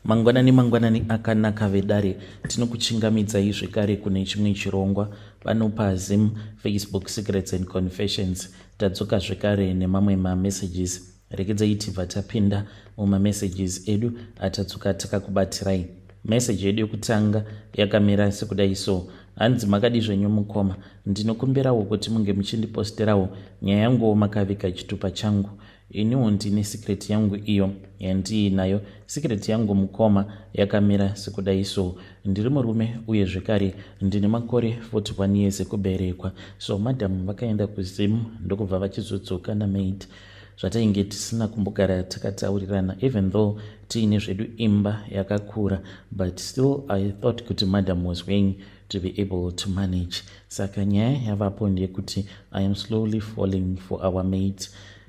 Mangwanani mangwanani akanaka vedare, tinokuchingamidzai zvekare kune chimwe chirongwa pano paZim Facebook Secrets and Confessions. Tadzoka zvekare nemamwe mamessages. Regedzai tibva tapinda mumamessages edu atadzoka takakubatirai. Message yedu yekutanga yakamira sekudai so. Hanzi makadi zvenyu mukoma, ndinokumbirawo kuti munge muchindiposterawo nyaya yanguwo makaviga chitupa changu. Iniwo ndine secret yangu iyo yandiinayo. Secret yangu mukoma yakamira sekudai so. Ndiri murume uye zvekare ndine makore 41 years ekuberekwa. So madam vakaenda kuZim ndokubva vachizodzoka namaid. Zvatainge tisina kumbogara takataurirana even though tiine zvedu imba yakakura, but still I thought kuti madam was going to be able to manage. Saka nyaya yavapo ndeyekuti I am slowly falling for our maid.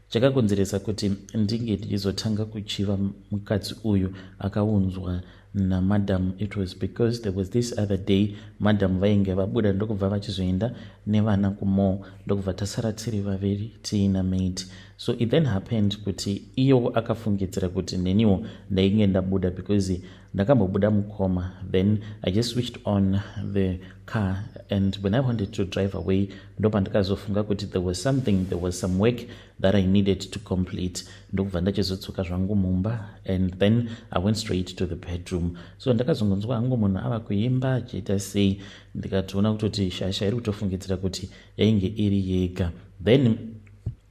Chakakonzeresa kuti ndinge ndichizotanga kuchiva mukadzi uyu akaunzwa namadam, it was because there was this other day madam vainge vabuda ndokubva vachizoenda nevana kumall, ndokubva tasara tiri vaviri tiina maid. So it then happened kuti iyewo akafungidzira kuti neniwo ndainge ndabuda because ndakambobuda mukoma. Then I just switched on the car and when I wanted to drive away, ndopandikazofunga kuti there was something, there was some work that I needed to complete, ndokubva ndachizodzoka zvangu mumba and then I went straight to the bedroom. So ndakazongonzwa hangu munhu ava kuimba achiita sei, ndikatoona kutoti shasha iri kutofungidzira kuti yainge iri yega. Then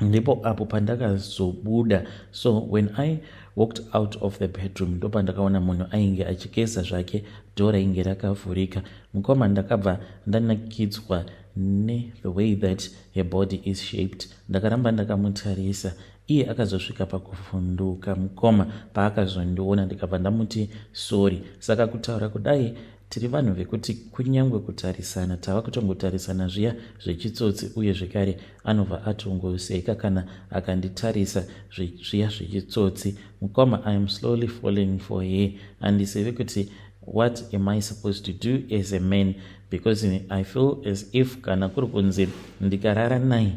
ndipo apo pandakazobuda. So when I walked out of the bedroom, ndopandakaona munhu ainge achigeza zvake, dhoo rainge rakavhurika. Mukoma, ndakabva ndanakidzwa nethe way that her body is shaped. Ndakaramba ndakamutarisa. Iye akazosvika pakuvhunduka mukoma paakazondiona, ndikabva ndamuti sorry. Saka kutaura kudai, tiri vanhu vekuti kunyange kutarisana tava kutongotarisana zviya zvechitsotsi, uye zvekare anobva atongoseka kana akanditarisa zviya zvechitsotsi. Mukoma, I am slowly falling for her. Handizivi kuti what am I supposed to do as a man, because I feel as if kana kuri kunzi ndikarara naye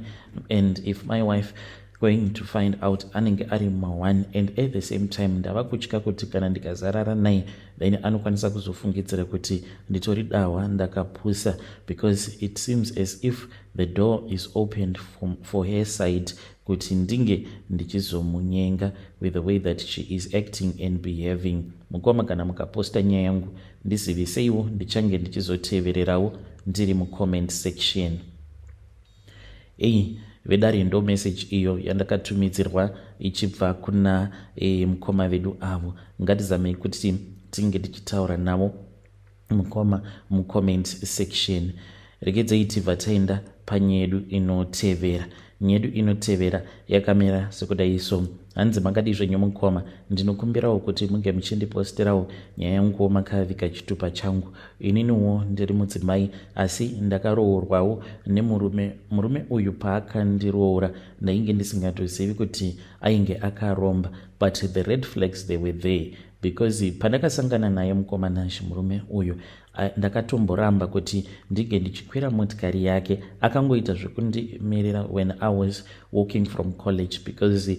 and if my wife going to find out, anenge ari ma1, and at the same time ndava kutya kuti kana ndikazarara naye, then anokwanisa kuzofungidzira kuti nditori dahwa, ndakapusa, because it seems as if the door is opened for her side kuti ndinge ndichizomunyenga with the way that she is acting and behaving. Mukoma, kana mukaposta nyaya yangu, ndiziviseiwo, ndichange ndichizotevererawo ndiri mucomment section. Ei vedare, ndo message iyo yandakatumidzirwa ichibva kuna mukoma vedu avo. Ngatizamei kuti tinge tichitaura navo mukoma mucomment section. Regedzei tibva taenda panyedu inotevera. Nyedu inotevera yakamira sekudai so. Hanzi makadi zvenyu mukoma, ndinokumbirawo kuti munge muchindiposterawo nyaya yanguwo makaviga chitupa changu. Ininiwo ndiri mudzimai asi ndakaroorwawo nemurume. Murume uyu paakandiroora ndainge ndisingatozivi kuti ainge akaromba, but the red flags, they were there, because pandakasangana naye mukoma Nashi, murume uyu ndakatomboramba kuti ndinge ndichikwira motikari yake. Akangoita zvekundimirira when I was walking from college, because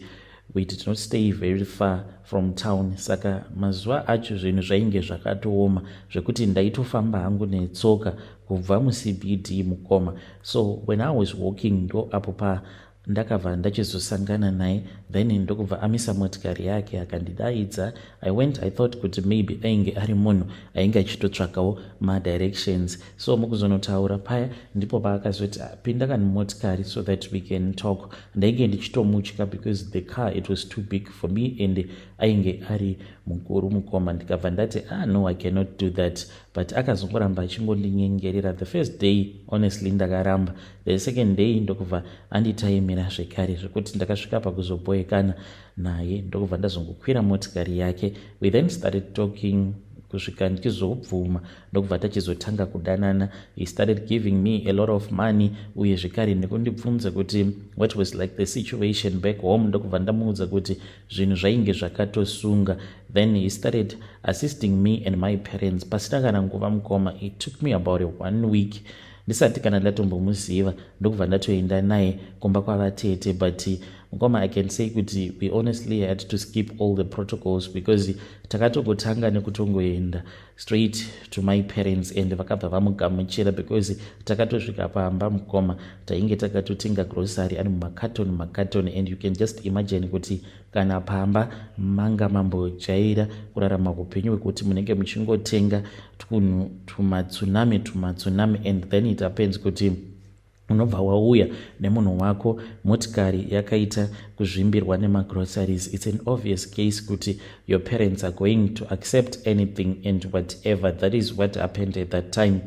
we did not stay very far from town. Saka mazuva acho zvinhu zvainge zvakatooma zvekuti ndaitofamba hangu netsoka kubva muCBD mukoma. So when I was walking, ndo apo pa ndakabva ndachizosangana naye. Then ndokubva amisa motikari yake akandidaidza. I went. I thought kuti maybe ainge ari munhu ainge achitotsvakawo madirections. So mukuzonotaura paya ndipo paakazoti, "Pinda kani motikari so that we can talk." Ndainge ndichitomutya because the car, it was too big for me and ainge ari mukuru mukoma. Ndikabva ndati, "Ah, no, I cannot do that." But akazongoramba achingondinyengerera. The first day, honestly, ndakaramba. The second day ndokubva anditaimira zvekare zvekuti ndakasvika pakuzoboekana naye, ndokubva ndazongokwira motikari yake. We then started talking kusvika ndichizobvuma, ndokubva tachizotanga kudanana. He started giving me a lot of money, uye zvekare nekundibvunza kuti what was like the situation back home, ndokubva ndamuudza kuti zvinhu zvainge zvakatosunga. Then he started assisting me and my parents. Pasina kana nguva mukoma, it took me about a one week ndisati kana ndatombomuziva, ndokubva ndatoenda naye kumba kwavatete. But Mukoma, I can say kuti we honestly had to skip all the protocols because takatongotanga nekutongoenda straight to my parents and vakabva vamugamuchira because takatosvika pamba, mukoma, tainge takatotenga grocery ari mumakatoni makatoni, and you can just imagine kuti kana pamba manga mambojaira kurarama upenyu hwekuti munenge muchingotenga twunhu tumatsunami tumatsunami, and then it happens kuti unobva wauya nemunhu wako, motikari yakaita kuzvimbirwa nemagroceries, it's an obvious case kuti your parents are going to accept anything and whatever. That is what happened at that time.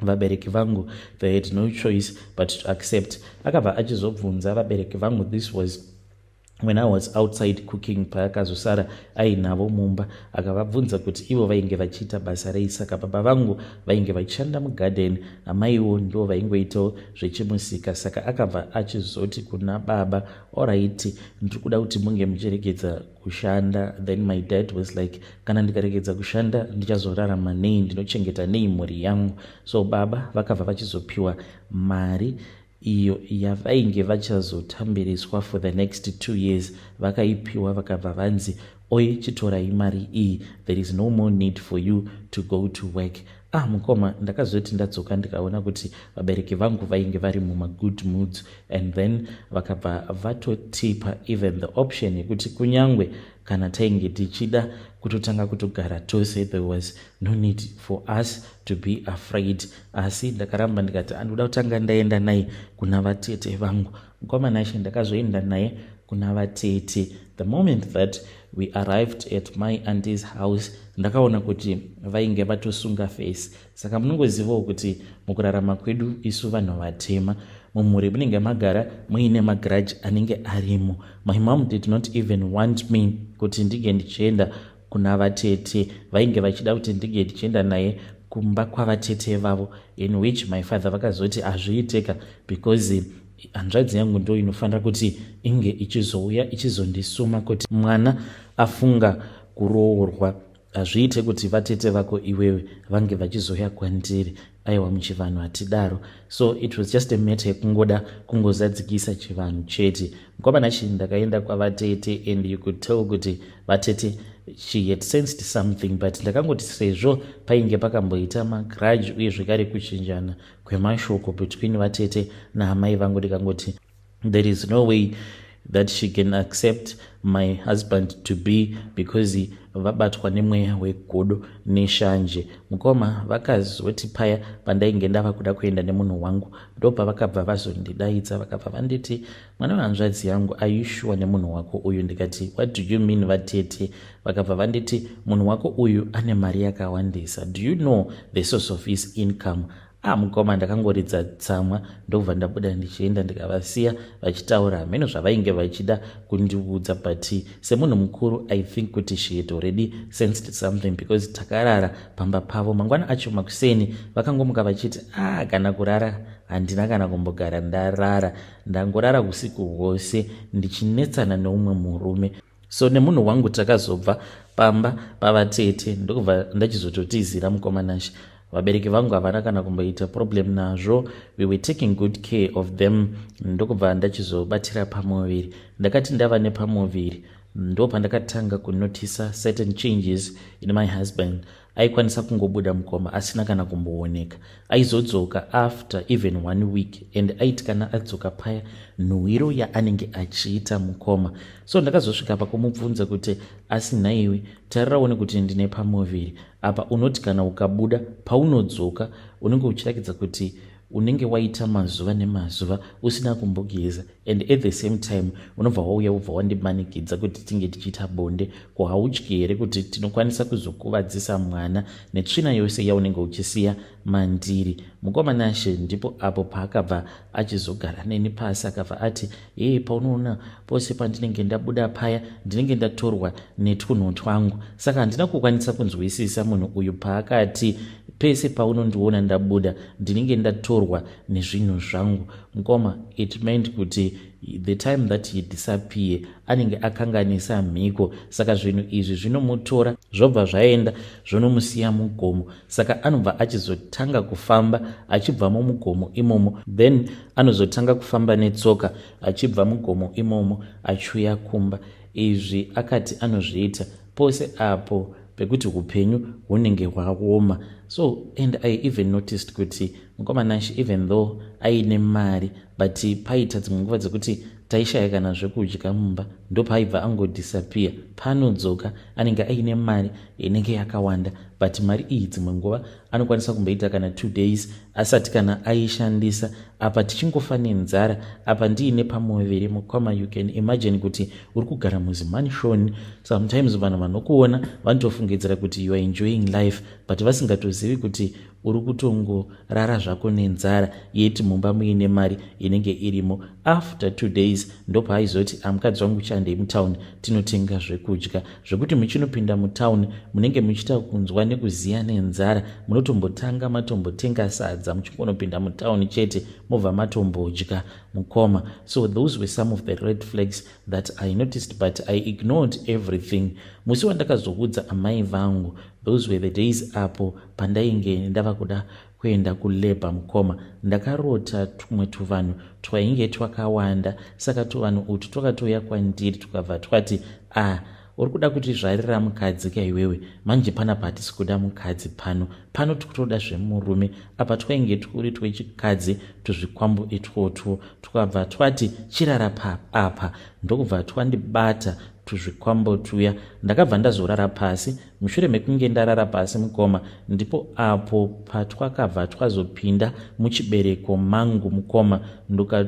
Vabereki vangu, they had no choice but to accept. Akabva achizobvunza vabereki vangu, this was when I was outside cooking, paakazosara ainavo mumba, akavabvunza kuti ivo vainge vachiita basa rei. Saka baba vangu vainge vachishanda mugadheni, amaiwo ndo vaingoitawo zvechimusika. Saka akabva achizoti kuna baba, "Alright, ndiri kuda kuti munge muchiregedza kushanda." Then my dad was like, "Kana ndikaregedza kushanda, ndichazorarama nei? Ndinochengeta nei mhuri yangu?" So baba vakabva vachizopiwa mari iyo yavainge vachazotambiriswa for the next 2 years. Vakaipiwa, vakabva vanzi, "Oi, chitorai mari iyi. There is no more need for you to go to work." Ah, mukoma, ndakazoti ndadzoka, ndikaona kuti vabereki vangu vainge vari mumagood moods, and then vakabva vatotipa even the option yekuti kunyangwe kana tainge tichida kutotanga kutogara tose, there was no need for us to be afraid. Asi ndakaramba, ndikati andoda kutanga ndaenda naye kuna vatete vangu. Mukoma Nashe, ndakazoenda naye kuna vatete. The moment that we arrived at my auntie's house, ndakaona kuti vainge vatosunga face. Saka munongozivawo kuti mukurarama kwedu isu vanhu vatema, mumhuri munenge magara muine magrudge anenge arimo. My mom did not even want me kuti ndinge ndichienda kuna vatete. Vainge vachida kuti ndinge ndichienda naye kumba kwavatete vavo, in which my father vakazoti hazviiteka because hanzvadzi yangu ndo inofanira kuti inge ichizouya ichizondisuma kuti mwana afunga kuroorwa. Hazviite kuti vatete vako iwewe vange vachizouya kwandiri. Aiwa, muchivanhu hatidaro. So it was just a matter yekungoda kungozadzikisa chivanhu chete. Mukoma Nashe, ndakaenda kwavatete and you could tell kuti vatete, she had sensed something, but ndakangoti sezvo painge pakamboita magrudge uye zvekare kuchinjana kwemashoko between vatete naamai vangu, ndikangoti there is no way that she can accept my husband to be because vabatwa nemweya wegodo neshanje. Mukoma, vakazoti paya pandainge ndava kuda kuenda nemunhu wangu, ndopavakabva vazondidaidza, vakabva vanditi, "Mwana wehanzvadzi yangu, are you sure nemunhu wako uyu?" Ndikati, "What do you mean, vatete?" Vakabva vanditi, "Munhu wako uyu ane mari yakawandisa. Do you know the source of his income?" Ah, mukoma, ndakangoridza tsamwa, ndobva ndabuda ndichienda, ndikavasiya vachitaura hameno zvavainge vachida kundiudza. But semunhu mukuru, I think kuti she had already sensed something because takarara pamba pavo. Mangwana acho makuseni vakangomuka vachiti, "Ah, kana kurara handina kana kumbogara ndarara, ndangorara usiku hwose ndichinetsana neumwe murume." So nemunhu wangu takazobva pamba pavatete, ndokubva ndachizototizira. Mukoma Nashe, vabereki vangu havana kana kumboita problem nazvo. We were taking good care of them. Ndokubva ndachizobatira pamuviri. Ndakati ndava nepamuviri, ndo pandakatanga kunotisa certain changes in my husband. Aikwanisa kungobuda, mukoma, asina kana kumbooneka. Aizodzoka after even one week, and aiti kana adzoka paya, nhuwiro yaanenge achiita, mukoma. So ndakazosvika pakumubvunza kuti, "Asi nhaiwe, tariraone kuti ndine pamuviri apa. Unoti kana ukabuda, paunodzoka unenge uchirakidza kuti unenge waita mazuva nemazuva usina kumbogeza, and at the same time unobva wauya, ubva wandimanikidza kuti tinge tichiita bonde. Ko hautyi here kuti tinokwanisa kuzokuvadzisa mwana netsvina yose yaunenge uchisiya mandiri?" Mukoma Nashe, ndipo apo paakabva achizogara neni pasi, akabva ati, "Yei, paunoona pose pandinenge ndabuda paya, ndinenge ndatorwa netwunhu twangu." Saka handina kukwanisa kunzwisisa munhu uyu paakati, "Pese paunondiona ndabuda, ndinenge ndatorwa nezvinhu zvangu." Mukoma, it meant kuti The time that he disappear, anenge akanganisa mhiko, saka zvinhu izvi zvinomutora, zvobva zvaenda, zvonomusiya mugomo. Saka anobva achizotanga kufamba achibva mumugomo imomo, then anozotanga kufamba netsoka achibva mugomo imomo achiuya kumba. Izvi akati anozviita pose apo pekuti upenyu hunenge hwaoma. So, and I even noticed kuti mukoma Nashi, even though aine mari, but paita dzimwe nguva dzekuti taishaya kana zvekudya mumba, ndopaaibva angodisappear. Paanodzoka anenge aine mari inenge yakawanda, but mari iyi dzimwe nguva anokwanisa kumboita kana 2 days asati kana aishandisa. Apa tichingofa nenzara, apa ndiine pamuviri, mukoma. You can imagine kuti uri kugara muzimansion. Sometimes vanhu vanokuona vanotofungidzira kuti you are enjoying life, but vasingatozivi kuti uri kutongorara zvako nenzara, yeti mumba muine mari inenge irimo. After 2 days ndopaaizoti, "Amukadzi wangu, chandei mutauni tinotenga zvekudya." Zvekuti muchinopinda mutauni munenge muchiita kunzwa nekuziya nenzara, munotombotanga matombotenga sadza muchingonopinda mutauni chete, mobva matombodya, mukoma. So those were some of the red flags that I noticed, but I ignored everything. Musi wandakazoudza amai vangu, those were the days apo pandainge ndava kuda kuenda kulabour, mukoma. Ndakarota tumwe tuvanhu twainge twakawanda. Saka tuvanhu utu twakatouya kwandiri, tukabva twati, "A ah, uri kuda kutizvarira mukadzi kaiwewe? Manje panapa hatisi kuda mukadzi pano, pano tikutoda zvemurume." Apa twainge turi twechikadzi tuzvikwambo itwotwo. Twabva twati, "Chirara apa." Ndokubva twandibata tuzvikwambo tuya. Ndakabva ndazorara pasi. Mushure mekunge ndarara pasi, mukoma, ndipo apo patwakabva twazopinda muchibereko mangu, mukoma.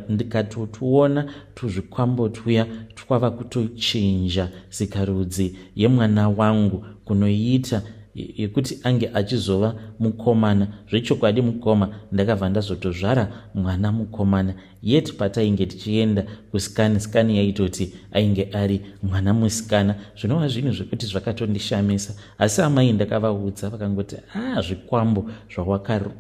Ndikatotuona tuzvikwambo tuya twava kutochinja sikarudzi yemwana wangu kunoita yekuti ange achizova mukomana. Zvechokwadi, mukoma, ndakabva ndazotozvara mwana mukomana. Yet patainge tichienda kuscan, scan yaitoti ainge ari mwana musikana, zvinova zvinhu zvekuti zvakatondishamisa. Asi amai ndakavaudza, vakangoti, "A ah, zvikwambo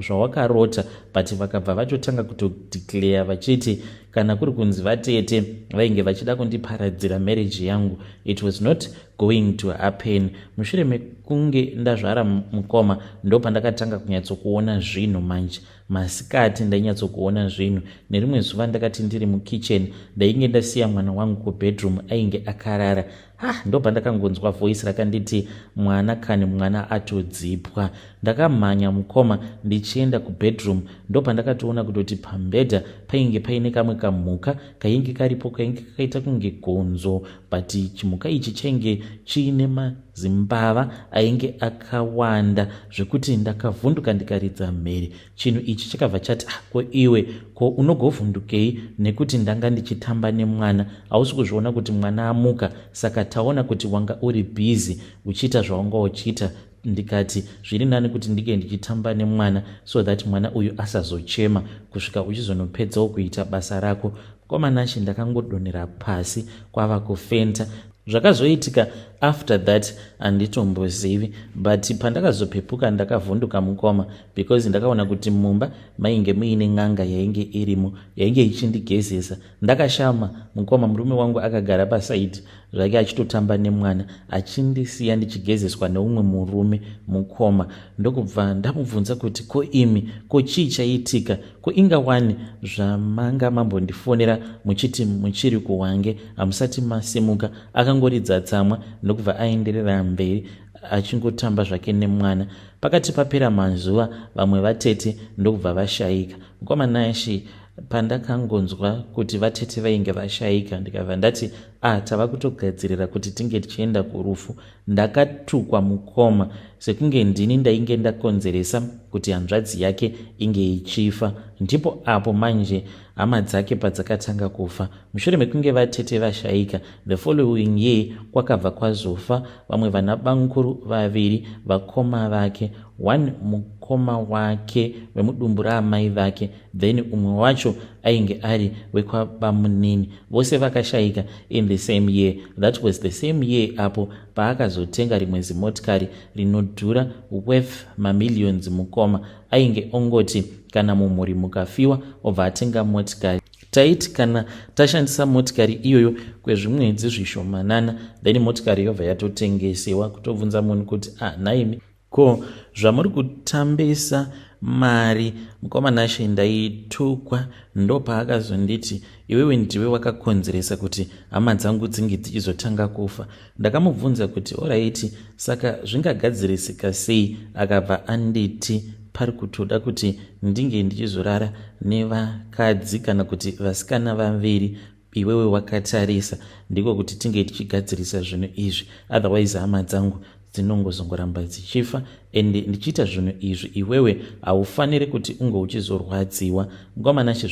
zvawakarota." But vakabva vatotanga kutodeclare vachiti kana kuri kunzi vatete vainge vachida kundiparadzira marriage yangu, it was not going to happen. Mushure mekunge ndazvara, mukoma, ndo pandakatanga kunyatsokuona zvinhu manje. Masikati ndainyatsokuona zvinhu. Nerimwe zuva ndakati ndiri mukitchen, ndainge ndasiya mwana wangu kubedroom, ainge akarara. Ha, ndo pandakangonzwa voice rakanditi, "Mwana kani, mwana atodzipwa." Ndakamhanya, mukoma, ndichienda kubedroom. Ndo pandakatoona kutoti pambedha painge paine kamwe kamhuka kainge karipo, kainge kakaita kunge gonzo, but chimhuka ichi chainge chiine mazimbava ainge akawanda, zvekuti ndakavhunduka ndikaridza mhere. Chinhu ichi chakabva chati, "Ah, ko iwe, ko unogovhundukei?" Nekuti ndanga ndichitamba nemwana. "Hausi kuzviona kuti mwana amuka? Saka taona kuti wanga uri busy uchiita zvawanga uchiita." Ndikati zviri nani kuti ndinge ndichitamba nemwana so that mwana uyu asazochema kusvika uchizonopedzawo kuita basa rako. Kwamanashe, ndakangodonhera pasi kwava kufenta. Zvakazoitika after that handitombozivi, but pandakazopepuka ndakavhunduka, mukoma, because ndakaona kuti mumba mainge muine n'anga yainge irimo, yainge ichindigezesa. Ndakashama, mukoma. Murume wangu akagara paside zvake achitotamba nemwana, achindisiya ndichigezeswa neumwe murume, mukoma. Ndokubva ndamubvunza kuti, "Ko imi, ko chii chaitika? Ko inga wani zvamanga mambondifonera muchiti muchiri kuHwange, hamusati masimuka?" Akangoridza tsamwa, ndokubva aenderera mberi achingotamba zvake nemwana. Pakati papera mazuva, vamwe vatete ndokubva vashayika, mukoma Nashi. Pandakangonzwa kuti vatete vainge vashayika, ndikabva ndati, "A ah, tava kutogadzirira kuti tinge tichienda kurufu." Ndakatukwa, mukoma, sekunge ndini ndainge ndakonzeresa kuti hanzvadzi yake inge ichifa. Ndipo apo manje hama dzake padzakatanga kufa. Mushure mekunge vatete vashayika, the following year kwakabva kwazofa vamwe vana bamukuru vaviri, vakoma vake. One mukoma wake wemudumbu raamai vake, then umwe wacho ainge ari wekwabamunini. Vose vakashayika in the same year. That was the same year apo paakazotenga rimwe zimotikari rinodhura, worth mamillions, mukoma. Ainge ongoti kana mumhuri mukafiwa, obva atenga motikari. Taiti kana tashandisa motikari iyoyo kwezvimwedzi zvishomanana, then motikari yobva yatotengesewa. Kutobvunza munhu kuti, "Ah, nhaimi, ko zvamuri kutambisa mari?" Mukoma Nashe, ndaitukwa. Ndopaakazonditi, "Iwewe ndiwe wakakonzeresa kuti hama dzangu dzinge dzichizotanga kufa." Ndakamubvunza kuti, "Alright, saka zvingagadzirisika sei?" Akabva anditi pari kutoda kuti ndinge ndichizorara nevakadzi kana kuti vasikana vaviri iwewe wakatarisa, ndiko kuti tinge tichigadzirisa zvinhu izvi, otherwise hama dzangu dzinongozongoramba dzichifa, and ndichiita zvinhu izvi iwewe haufaniri kuti unge uchizorwadziwa. Mukoma Nashe,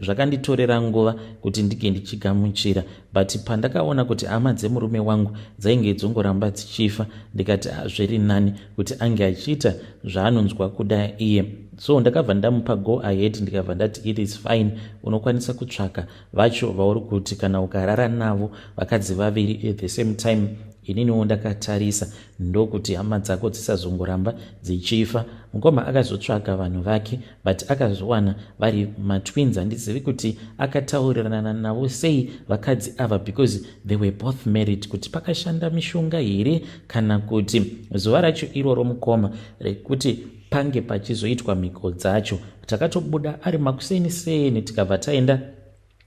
zvakanditorera nguva kuti ndinge ndichigamuchira, but pandakaona kuti hama dzemurume wangu dzainge dzongoramba dzichifa, ndikati zviri nani kuti ange achiita zvaanonzwa kuda iye. So ndakabva ndamupa go ahead, ndikabva ndati, "It is fine, unokwanisa kutsvaka vacho vauri kuti kana ukarara navo vakadzi vaviri at the same time, ininiwo ndakatarisa, ndokuti hama dzako dzisazongoramba dzichifa." Mukoma akazotsvaka vanhu vake, but akazowana vari matwins. Handizivi kuti akataurirana navo sei vakadzi ava, because they were both married, kuti pakashanda mishonga here kana kuti. Zuva racho iroro, mukoma, rekuti pange pachizoitwa mhiko dzacho, takatobuda ari makuseni seni, tikabva taenda,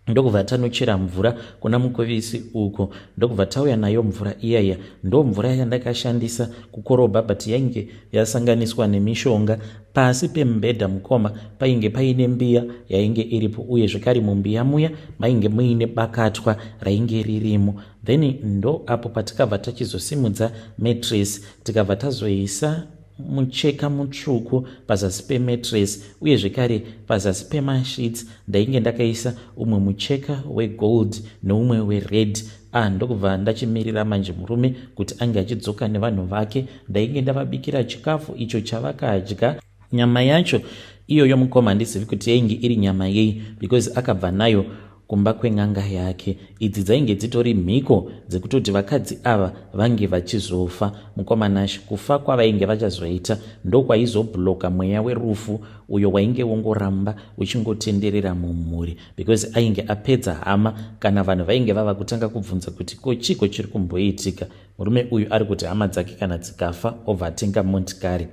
ndokubva tanochera mvura kuna Mukovisi uko, ndokubva tauya nayo mvura iyaya. Ndo mvura yandakashandisa kukorobha, but yainge yasanganiswa nemishonga. Pasi pemubhedha, mukoma, painge paine mbiya yainge iripo, uye zvekare mumbiya muya mainge muine bakatwa rainge ririmo. Then ndo apo patikabva tachizosimudza mattress, tikabva tazoisa mucheka mutsvuku pazasi pemattress, uye zvekare pazasi pemasheets ndainge ndakaisa umwe mucheka wegold neumwe wered. Ah, ndokubva ndachimirira manje murume kuti ange achidzoka nevanhu vake. Ndainge ndavabikira chikafu icho chavakadya. Nyama yacho iyoyo, mukoma, handizivi kuti yainge iri nyama yei, because akabva nayo kumba kwen'anga yake. Idzi dzainge dzitori mhiko dzekutoti vakadzi ava vange vachizofa. Mukoma Nashe, kufa kwavainge vachazoita ndokwaizobloka mweya werufu uyo wainge wongoramba uchingotenderera mumhuri, because ainge apedza hama. Kana vanhu vainge vava kutanga kubvunza kuti, "Ko chiko chiri kumboitika?" Murume uyu ari kuti hama dzake kana dzikafa obva atenga motikari.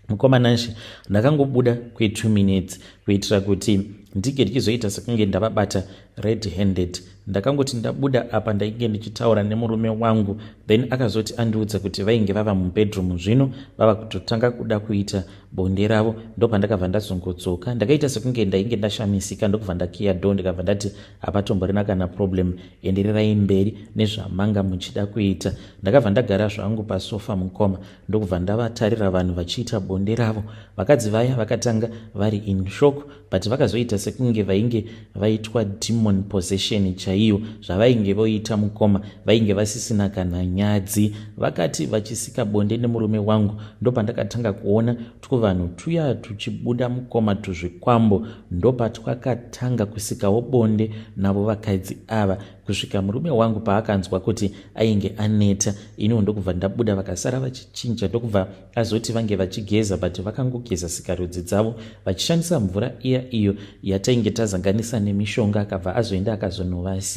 Mukoma Nashe, ndakangobuda kwe2 minutes kuitira kuti ndinge ndichizoita sekunge ndavabata red handed. Ndakangoti ndabuda apa, ndainge ndichitaura nemurume wangu, then akazoti andiudza kuti vainge vava mubedroom zvino, vava kutotanga kuda kuita bonde ravo. Ndopandakabva ndazongodzoka, ndakaita sekunge ndainge ndashamisika, ndokubva ndakiya door, ndikabva ndati, "Hapatomborina kana problem, endererai mberi nezvamanga muchida kuita." Ndakabva ndagara zvangu pasofa, mukoma, ndokubva ndavatarira vanhu vachiita bonde ravo. Vakadzi vaya vakatanga vari in shock, but vakazoita sekunge vainge vaitwa demon possession chaiyo. Zvavainge voita, mukoma, vainge vasisina kana nyadzi. Vakati vachisika bonde nemurume wangu, ndopandakatanga kuona twuvanhu tuya tuchibuda, mukoma, tuzvikwambo. Ndopatwakatanga kusikawo bonde navo vakadzi ava, kusvika murume wangu paakanzwa kuti ainge aneta. Iniwo ndokubva ndabuda, vakasara vachichinja, ndokubva azoti vange vachigeza, but vakangogeza sikarudzi dzavo vachishandisa mvura iya iyo yatainge tazanganisa nemishonga. Akabva azoenda, akazonovasiya.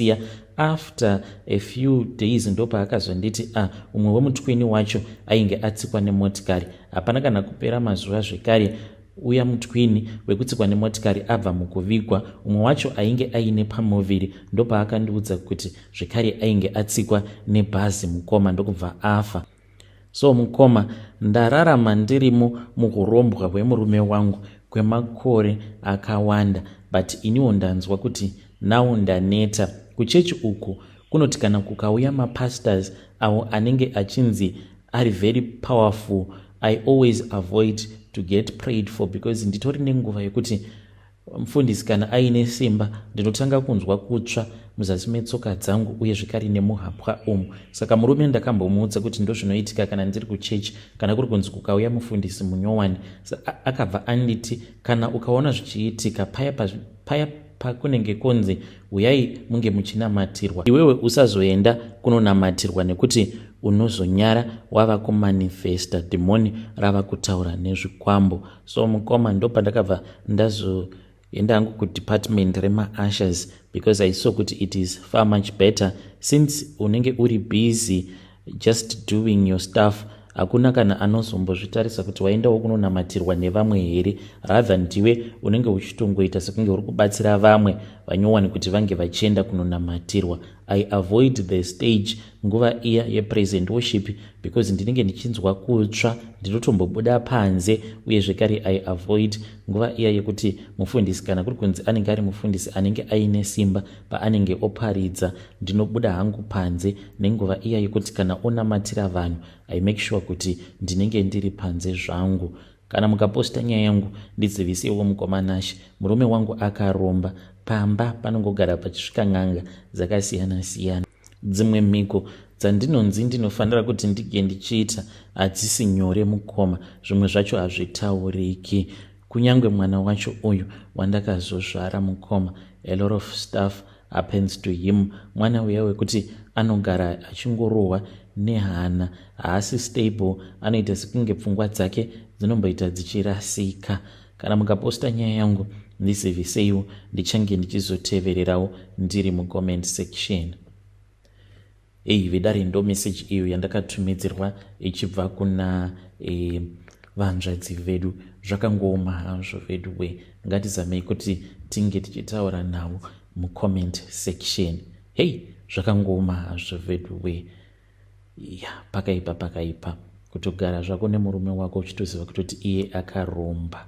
After a few days ndopaakazonditi, "Ah, umwe wemutwini wacho ainge atsikwa nemotikari." Hapana kana kupera mazuva zvekare, uya mutwini wekutsikwa nemotikari abva mukuvigwa, umwe wacho ainge aine pamuviri, ndopaakandiudza kuti zvekare ainge atsikwa nebhazi, mukoma, ndokubva afa. So mukoma, ndararama ndirimo muurombwa hwemurume wangu kwemakore akawanda, but iniwo ndanzwa kuti now ndaneta. Kuchechi uku kunoti kana kukauya mapastors avo anenge achinzi ari very powerful, I always avoid to get prayed for, because nditori nenguva yekuti mufundisi kana aine simba, ndinotanga kunzwa kutsva muzasi metsoka dzangu uye zvekare nemuhapwa umu. Saka murume ndakambomuudza kuti ndozvinoitika kana ndiri kuchechi, kana kuri kunzi kukauya mufundisi munyowani. Akabva anditi, "Kana ukaona zvichiitika paya paya pakunenge kunzi uyai munge muchinamatirwa, iwewe usazoenda kunonamatirwa, nekuti unozonyara wava kumanifesta dhimoni rava kutaura nezvikwambo." So mukoma, ndopandakabva ndazo Enda hangu kudepartment remaushers because I saw kuti it is far much better since unenge uri busy just doing your stuff. Hakuna kana anozombozvitarisa kuti waendawo kunonamatirwa nevamwe here. Rather ndiwe unenge uchitongoita sekunge uri kubatsira vamwe vanyowani kuti vange vachienda kunonamatirwa. I avoid the stage nguva iya yepraise and worship because ndinenge ndichinzwa kutsva, ndinotombobuda panze. Uye zvekare I avoid nguva iya yekuti mufundisi, kana kuri kunzi anenge ari mufundisi anenge aine simba, paanenge oparidza, ndinobuda hangu panze. Nenguva iya yekuti kana onamatira vanhu, I make sure kuti ndinenge ndiri panze zvangu. Kana mukaposta nyaya yangu, ndizivisewo, mukoma Nashe. Murume wangu akaromba. Pamba panongogara pachisvika n'anga dzakasiyana-siyana. Dzimwe mhiko dzandinonzi ndinofanira kuti ndinge ndichiita hadzisi nyore, mukoma. Zvimwe zvacho hazvitauriki. Kunyange mwana wacho uyu wandakazozvara, mukoma, a lot of stuff happens to him. Mwana uya wekuti anogara achingorohwa nehana, haasi stable, anoita sekunge pfungwa dzake dzinomboita dzichirasika. Kana mukaposta nyaya yangu, ndiziviseiwo, ndichange ndichizotevererawo ndiri mucomment section. Ei vedare, ndo meseji iyo yandakatumidzirwa ichibva kuna vanzvadzi vedu. Zvakangooma hazvo vedu we. Ngatizamei kuti tinge tichitaura navo mucomment section. Hei, zvakangooma hazvo vedu we. Ya, pakaipa, pakaipa. Kutogara zvako nemurume wako uchitoziva kutoti iye akaromba.